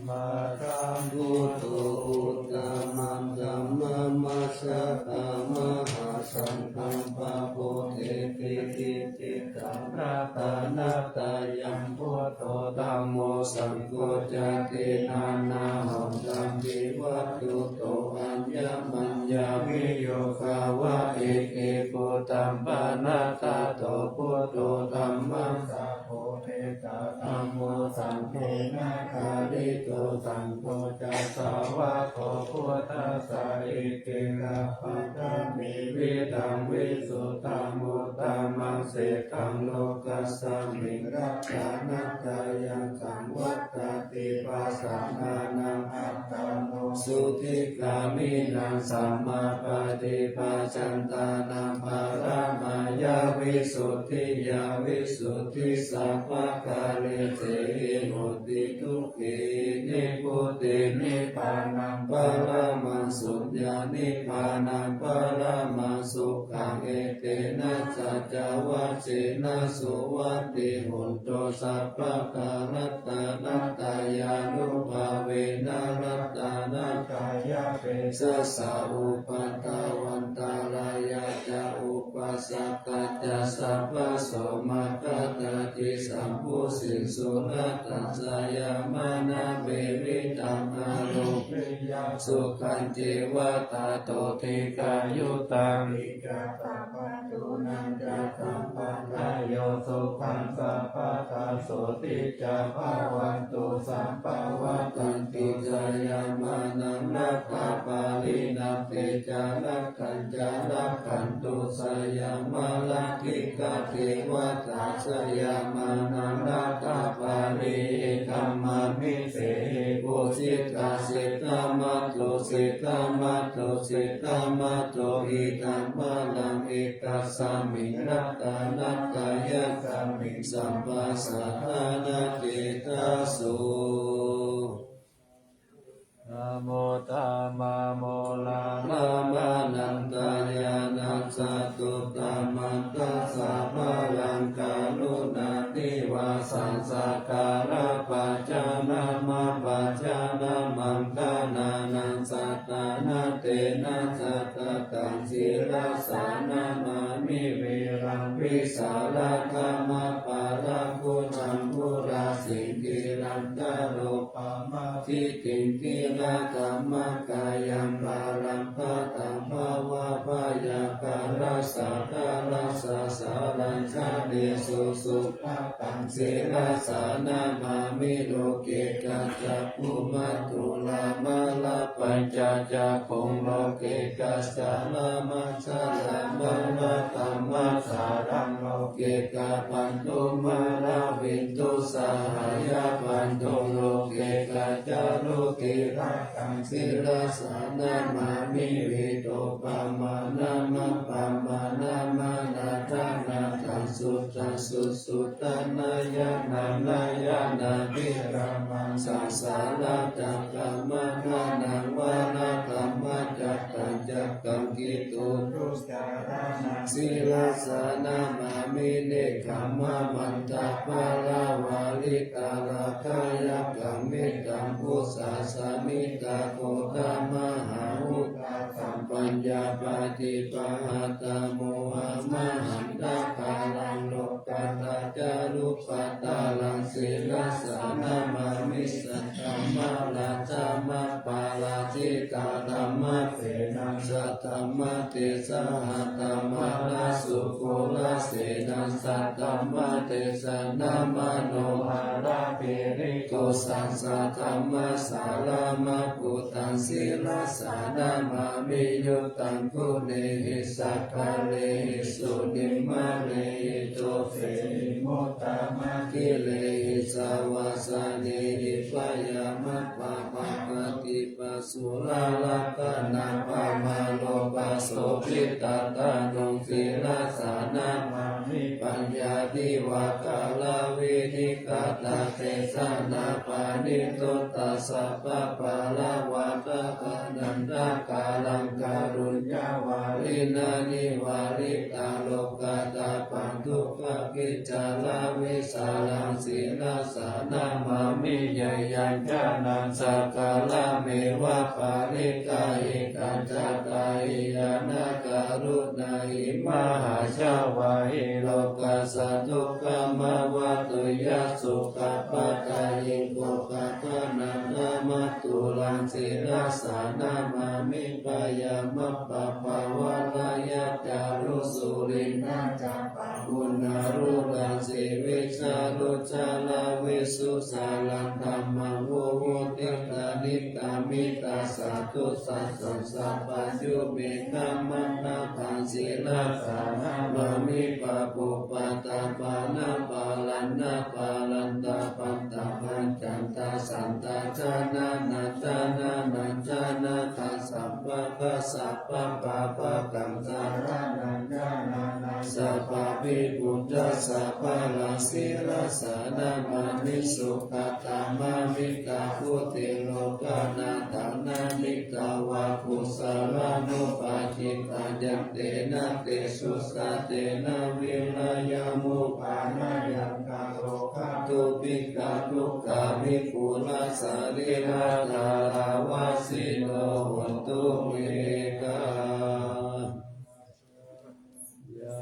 Sammasambuddho uttamaṃ dhammamajjhakamā saṅghaṃ pabodheti cittārakkhanatayaṃ. Buddho dhammo saṅgho cāti nānāhoraṃ divaṭṭhito aññamaññaviyogā va iti. Buddhaṃ panārato buddho dhammaṃ pabodheta dhammo saṅghena phārito saṅgho ca sāvako buddhassa iti. Taṃ buddhaṃ tividhaṃ visuddhaṃ uttamaṃ sejjaṃ lokasmiṃ ratanattayaṃ saṃvattati pasannānaṃ attanojuthigaminā sammāpaṭiphajantānaṃ paramāya visuddhiyā visuddhisabbakāresehi hoti dukkhī nibbutī nibbānaṃ paramaṃ suññā nibbānaṃ paramaṃ sukhaṃ. Etena saccavajjena suvatthi hotu sabbadā. Ratanattayānubhāvena ratanattayatejasā upaddavaṃ antarāyā ca upaddavā ca sabbaso mā katañci saṃbuddhiṃ suṇaṭṭhaṃ sayamaṃ vivittaṃ āropeyya sukhañceva tato dīghayutaṃ ca sabbadunnānaṃ ca sabbabhāyo sukhaṃ sabbadā sotthī ca bhavantu sabbadassanti. Sayamānaṃ rakkhabaliṃ ca rakkhañca rakkhantu sayamā rakkhitvā devatā sayamānaṃ rakkhabaliṃ idhamāmi sehi pūjitā siddhamatto siddhamatto siddhamatto idha balaṃ etasmiṃ ratanattayasmiṃ sabbasaṭhānaṃ ṭhitā so. Uddhaṃ uddhamamūlaṃ brahmanaṃ tayānaṃ sattuttamantassa balaṃ karuṇānivāsaṃ sakkārapajanamapajanamaṅgalānaṃ sattanatena sattataṃ sirasā namāmi viraṃ vīsālakamapālaṃ uttambhūraṃ sindhīrantaro pamādiṭṭhiṃ khilakamakayaṃ balaṃ phattāṃ bhavabhayākālasā kālasā sāraṃ janesu subrataṃ sirasā namāmi. Loke ca cakkhumā tulamālapañca cakkhuṃ loke ca sāramā sāramārakamāsaraṃ loke ca bandhumāravindu sahāya bandhuṃ loke ca carukilakaṃ sirasā namāmi. Vītopamānamapamānamānādānā taṃ suddhaṃ susuddhaṃ nayanānāyanābhirāmaṃ saṃsāratapaṃ gahaṃ vanakamaccattaṃ cakkaṃ khiḍḍābhiññū sirasā namāmi. Nekkhammamantaparivārikarakkhayakkamitaṃ buddhaṃ sudaṭṭhaṃ modamānā ugghasaṃ paññāpadīpajaṃ mohammahandakāraṃ Ca rūpaṭṭhānaṃ sirasā namāmi, saddhammaṃ rājamappārājitaṃ, dhammasenaṃ saddhammatthisaha, dhammarājaguru senaṃ, saddhammadesanamanoharaṃ, girigajaṃ saddhammasāraṃ, abbhutaṃ sirasā namāmi, yuttaṃ guṇehi sakkārehi, sūnimmarehi dosehi, muttamankirehi savāsanehi, byāmappamāpatti pāsūralakkhaṇapamāro, pasobhitattanusirasā namāmi, paññādhivakkaravidikatadesanā, paṇīto tassa pāpālāvakā, anantākāraṃ kāruññavāriṇā, nivārītarogatāpaṃ, dukkhakiccharavisāraṃ, sirasā namāmi, yayañjanaṃ sakkārameva, parittā ikaccattayena, karuṇāhi mahāsāvāhi, lokassa dukkhamāvatu, yā sukhā padayiṃ bhogakkhaṇattamatu, raṃ sirasā namāmi, byāmappabhavarāya ca, rū sūlīnaca pāpuṇarūkaṃ, sivijjālucchālavisūsaraṃ, dhammaṃ vivuttidāni tamita, sādhu sassaṃ sabbayuṃ me khamattabbaṃ, sirasā namāmi, pāpūpaṭṭhapāṇā, pāraṇapāṇatā, pañcapañcanta saṇṭhānānānānañca, nātha saṃ paggassapāpakaṃ, saraṇaṃ jānāna sabbāpi buddhassa, balaṃ sirasā namāmi, sugatamā vidhā bhūti, lokanaṭṭhānaṃ diṭṭhavā, kusalānupajittā, yantena te susaṭṭhena, vīriyamupānayaṃ, karo khātuṃ piha dukkhā, vipulāsarīratā, āvajjino hotu, me kha. Yā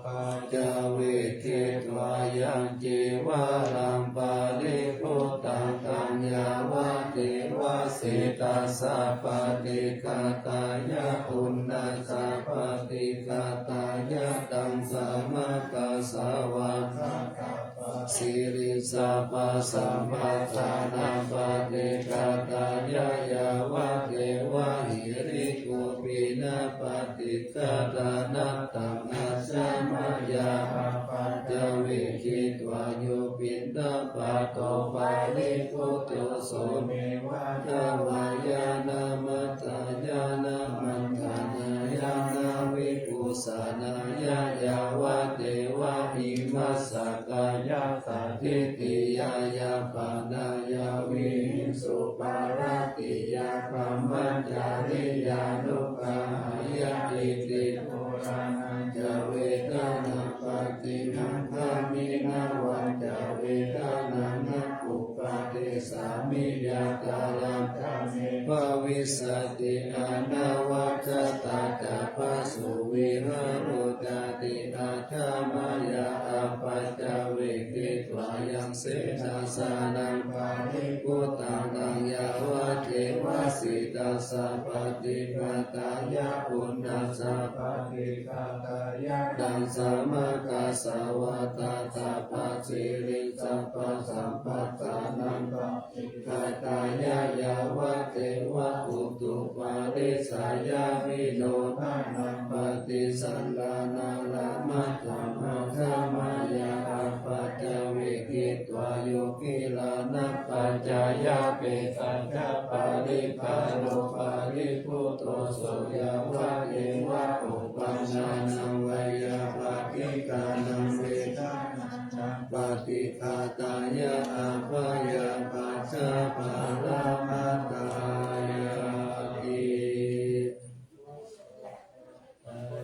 paccavekkhitvā yaṃ cīvaraṃ, paribhuttaṃ taṃ yāvadeva, sītassa paṭighātāya, uṇhassa paṭighātāya, taṃ samāgassāva, satta siriṃ sabbasampattānaṃ paṭighātāya, yāvadeva hirikopinapaṭighātā, na taṃ ajja mayā apaccavekkhitvā, yo piṇḍapāto paribhutto, so me vācavāya na madāya na maṇḍanāya na vibhūsanāya, yāvadeva imassa kāyassa ṭhitiyā yāpanāya vihiṃsuparatiyā brahmacariyānuggahāya, iti purāṇañca vedanapaṭihaṅkhāmi, navañca vedanaṃ na uppādessāmi, yathāladdha me bhavissati, anavajjatā ca phāsuvihāro cāti. Ajja mayā apaccavekkhitvā yaṃ senāsanaṃ paribhuttaṃ, taṃ yāvadeva sītassa paṭighātāya, uṇhassa paṭighātāya, taṃ samāgassāva, tattha pasiriṃ sabbasampattānaṃ paṭighātāya, yāvadeva utuparissayavinodanaṃ paṭisallānārāmatthaṃ. Ajja mayā apaccavekkhitvā yo gilānapaccayā pesañca paribhāro paribhutto, so yāvadeva uppannānaṃ veyyābādhikānaṃ vedanaṃ paṭighātāya, abyāpajjhaparamatāyāti.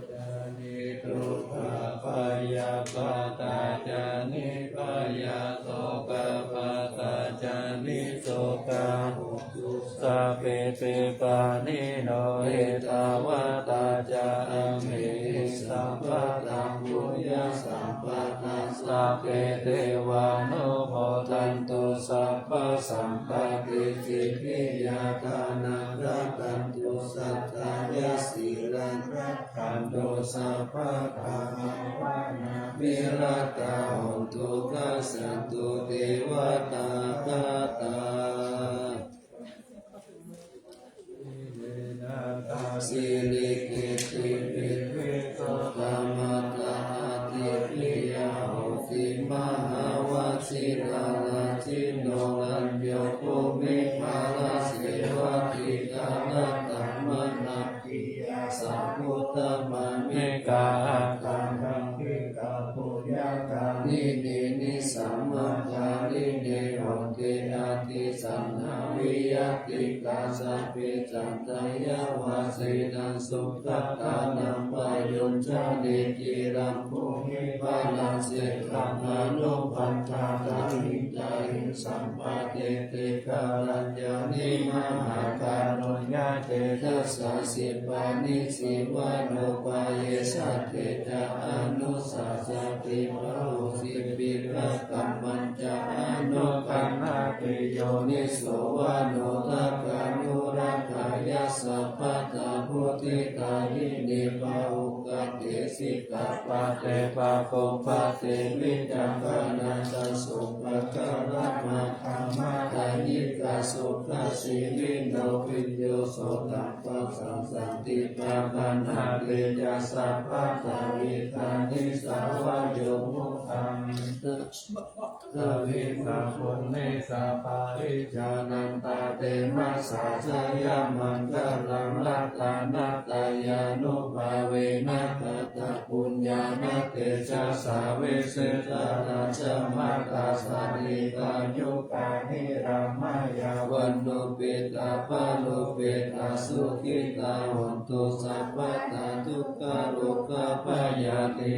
Ca niddukkhā bhayappattā ca nibbhayā, sokappattā ca nissokā hotha tu, sabbepi pāṇino. Ettāvatā ca amhehi sambhataṃ puññasampadaṃ Sabbe devānumodantu sabbasampattisiddhiyā. Dānaṃ dadantu saddhāya sīlaṃ rakkhantu sabbadā bhāvanābhiratā hontu gacchantu devatāgatā. Sīle kitti vividhi sottha mattā atthi piya hosi mahāvajirā rājino rañño bhūmiparāsevā dīgharattamanā piyā sakuddamānikaṃ akantaṃ dīghapūjakaṃ ine nisamakaṃ ine honti atthajānā viyatīkā sabbe caññāya vajjena sugatānaṃ payuñjane khīlaṃ bhūmiparāsetaṃ anupaṭṭhātaṃ hitāyusampāde dīgharaññāni mahākāruññatejasā sippanissi vānūpaye satthe ca anussasati bāhuṃ sippigakkhaṃ pañca ānuggaṇhāti yoniso vānodakānurakkhaye sabbattha buddhidāyine pāhukate sikkhāpade pākkhupate vicakkhaṇā ca subhākkhāra maggāmadhyayikā sukhasīlino bhiyyo sotappasaṃ santipakanāti ca sabbattha vitthāni sabbā yo muttaṃ kavigapuṇṇesa parijanantāte majjhā jayamaṅgalaṃ ratanattayānubhāvena katapuññāna tejasā vise jārājamātā sādhikā yukā niramāyā vaṇṇupitā balupitā sukhitā hontu sabbadā dukkhā rogā bhayā tī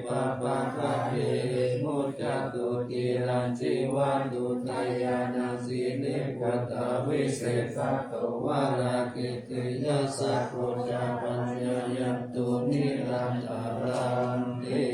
pāpā kate vimuccantu cirañjīvantu dayānā siriṃ gutā visesato varā kitiyā sakko ca paññāyantu nirantaraṃ ti.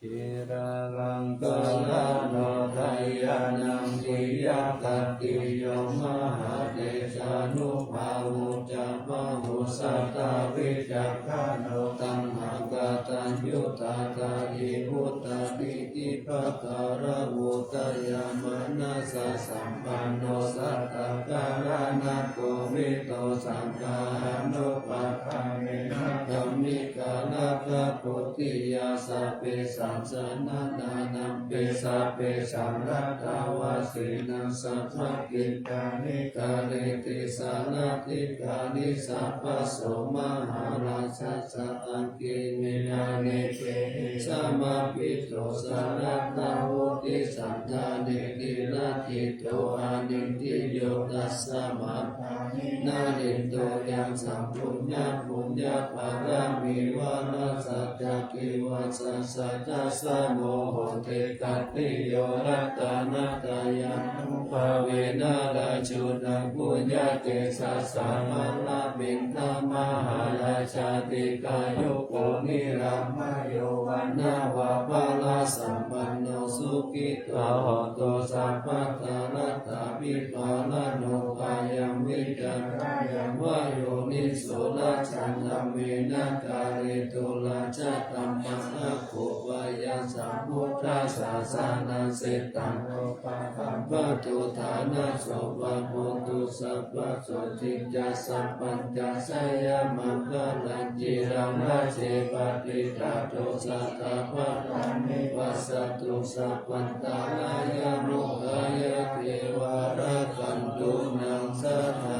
Khīlalaṅkaraṇo dayānaṃ viya khattiyo mahādesānubhāvo ca bāhussatā vicakkhaṇo taṇhākataññutā dāyī vuṭṭhābhītiprakaḷavo dayāmanāsasam panno sattā karaṇakovito saṅghānubhāvena dhammikā rakkhakoṭiyā sabbesaṃ saṇhānaṃ pi sabbesaṃ laddhā vajjena sabbakicchāni kareti sārathī kāli sabbaso mahārājassa aṅgīhi anīkehi samābhito sarathā vuṭṭhi sandhāne tiratthito anindhiyo tasmā dāni narindo yaṃ samphuññā puññapāramī vārassa cakkhivajjassa tassa muhuttikattiyo ratanattayānubhāvena rājuna puññatejasā balamiṇḍamahārājā dīghāyuko niramāyo vaṇṇavapphallasampanno sukhito hotu sabbadā. Laddhābhipālano bhayaṃ vītarāgaṃ va yoniso lajjaṃ dhammena kāretu rājadhammā aggupayaṃ samuddassāna seṭṭho pakappatu ṭhānaso pamodatu sabbaso ṭhitā sabbañca jayamaṅgalaṃ ciraṃ rājī patiṭṭhāto sadā balaṃ nivajjatu sabbantarāyā mūkkhayā devā rakkhantu naṃ sadā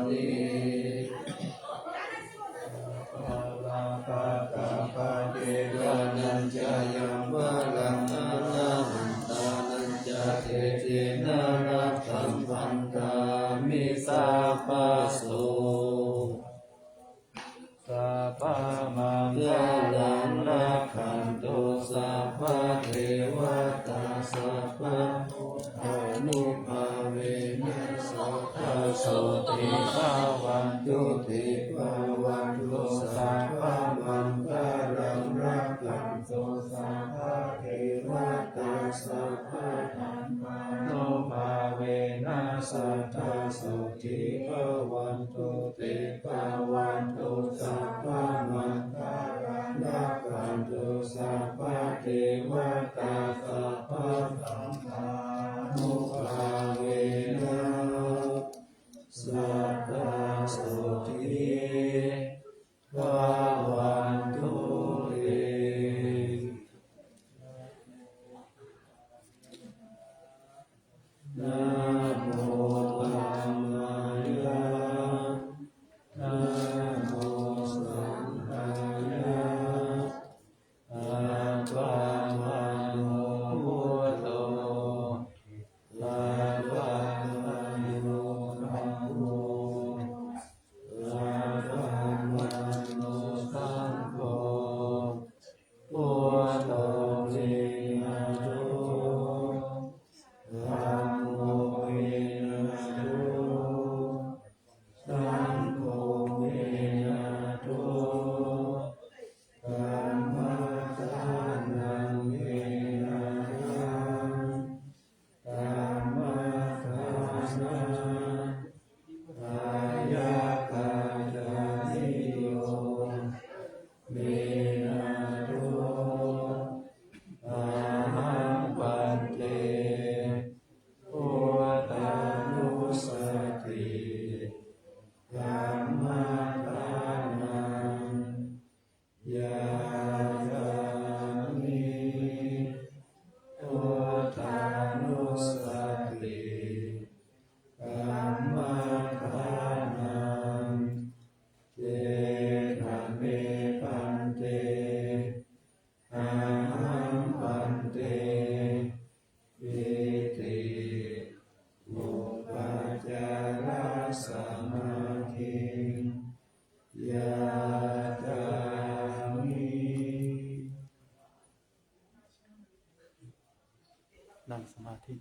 ti. Pabbātaparittānañca yaṃ balaṃ arahantānañca tejena rakkhaṃ bandhāmi sabbaso. Sabbamaṅgalaṃ rakkhantu sabbadevatā sabbabuddhānubhāvena sadā sotthī bhavantu te. Bhavatu sabbamaṅgalaṃ rakkhantu tu sabbadevatā sabbadhammānubhāvena sadā sotthī bhavantu te. Bhavatu sabbamaṅgalaṃ rakkhantu sabbadevatā sabbasaṅghānubhāvena sadā sotthī bhavantu te. Namo dhammāya, namo saṅghāya, appamāṇo buddho, appamāṇo dhammo, appamāṇo saṅgho, buddho me nātho, dhammo me nātho, saṅgho me nātho, dhammadānaṃ me nāthaṃ, dhammadānapāyācariyo me nātho, ahaṃ bhante buddhānussati dhammadānaṃ yācāmi, buddhānussati dhammadānaṃ gedha me bhante, ahaṃ bhante iti upācārasamādhiṃ yācāmi. นั่งสมาธิ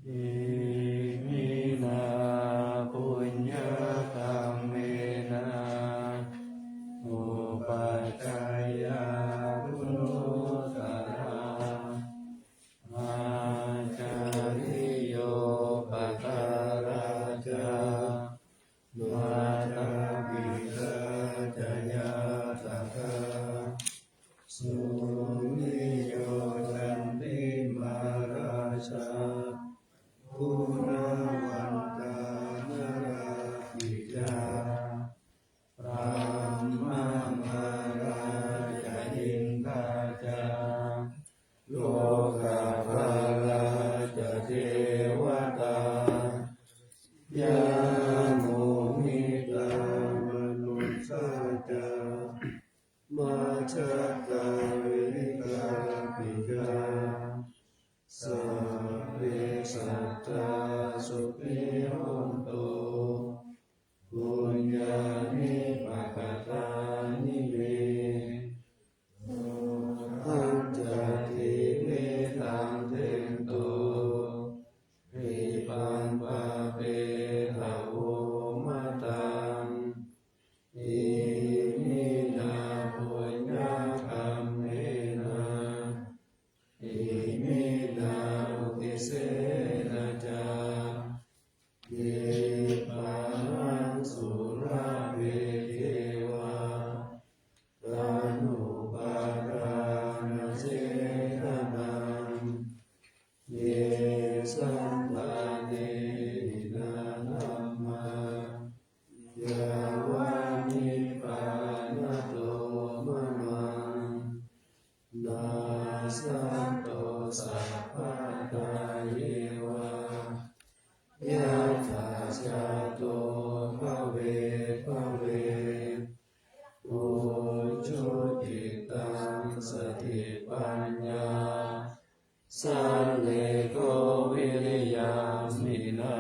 Iminā puññakammena upajjhāyā guṇuttarā, ācariyūpakārā ca mātā pitā ca ñātakā, suriyo candimā rājā, guṇavantā narāpi ca, brahmamārā ca indā ca, lokapālā ca devatā, yamo mittā manussā ca, majjhattā verikāpi ca, sabbe sattā sukhī hontu, puññāni pakatāni me, sukhañca tividhaṃ dentu, khippaṃ pāpetha vomataṃ. Iminā puññakammena, iminā uddisena ca, khippāhaṃ sulabhe ceva, taṇhupādānachedanaṃ. Ye santāne hīnā dhammā, yāva nibbānato mamaṃ, nassantu sabbadā yeva, yattha jāto bhave bhave. Ujucittaṃ satipaññā, sallekho viriyamhinā,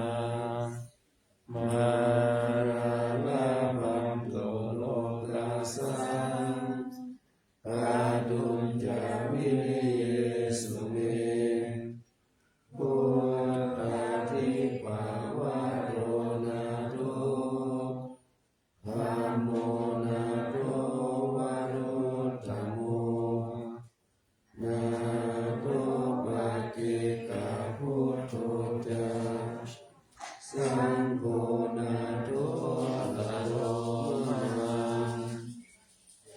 mārā labhantu nokāsaṃ, kātuñca viriyesu me. Buddhādhipavaro nātho, dhammo nātho varuttamo, nātho paccekabuddho ca, saṅgho nāthottaro mamaṃ.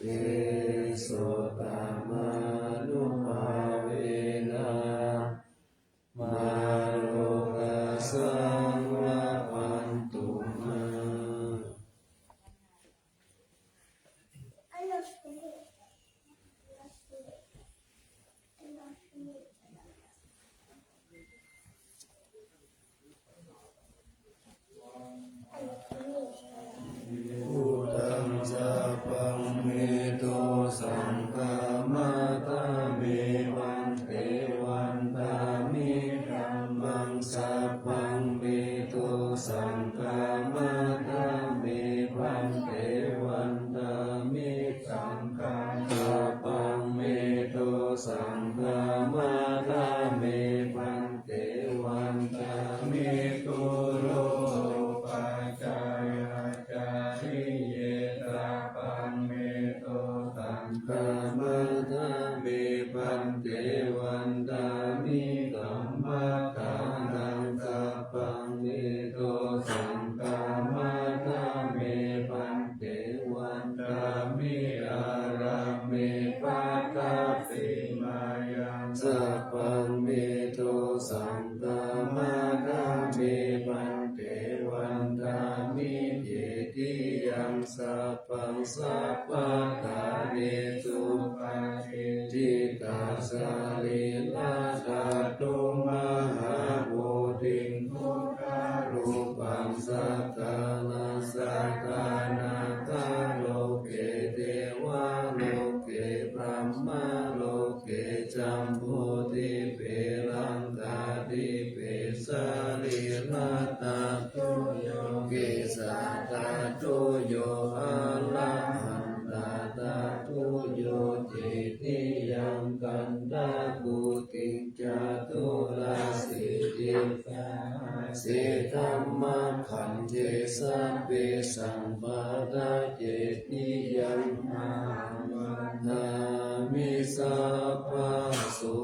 Tesottamānubhāvena, mārokāsaṃ labhantu mā. Buddhaṃ sabbaṃ me dosaṃ khamatha me bhante. Vandāmi dhammaṃ sabbaṃ me dosaṃ khamatha me bhante. Vandāmi saṅghaṃ sabbaṃ me dosaṃ khamatha me bhante. Vandāmi gurūpajjhāyācariye sabbaṃ me dosaṃ khamatha me bhante. Vandāmi kammaṭṭhānaṃ sabbaṃ me dosaṃ khamatha me bhante. Vandāmi ārāme patthasimāyaṃ sabbaṃ me dosaṃ khamatha me bhante. Vandāmi cetiyaṃ sabbaṃ sabbaṭṭhānesu patiṭṭhitā sarīradhātu mahābodhiṃ buddharūpaṃ sattannaṃ sattannaṃ loke devaloke brahmaloke jambudīpe laṅkādīpe sarīrathā- -tuyo kesādhātuyo arahantāthātuyo cetiyaṃ gandhakuṭiṃ caturāsītisahassidhammakkhandhe sabbesaṃ pattacetiyaṃ ahaṃ vandāmi sabbaso.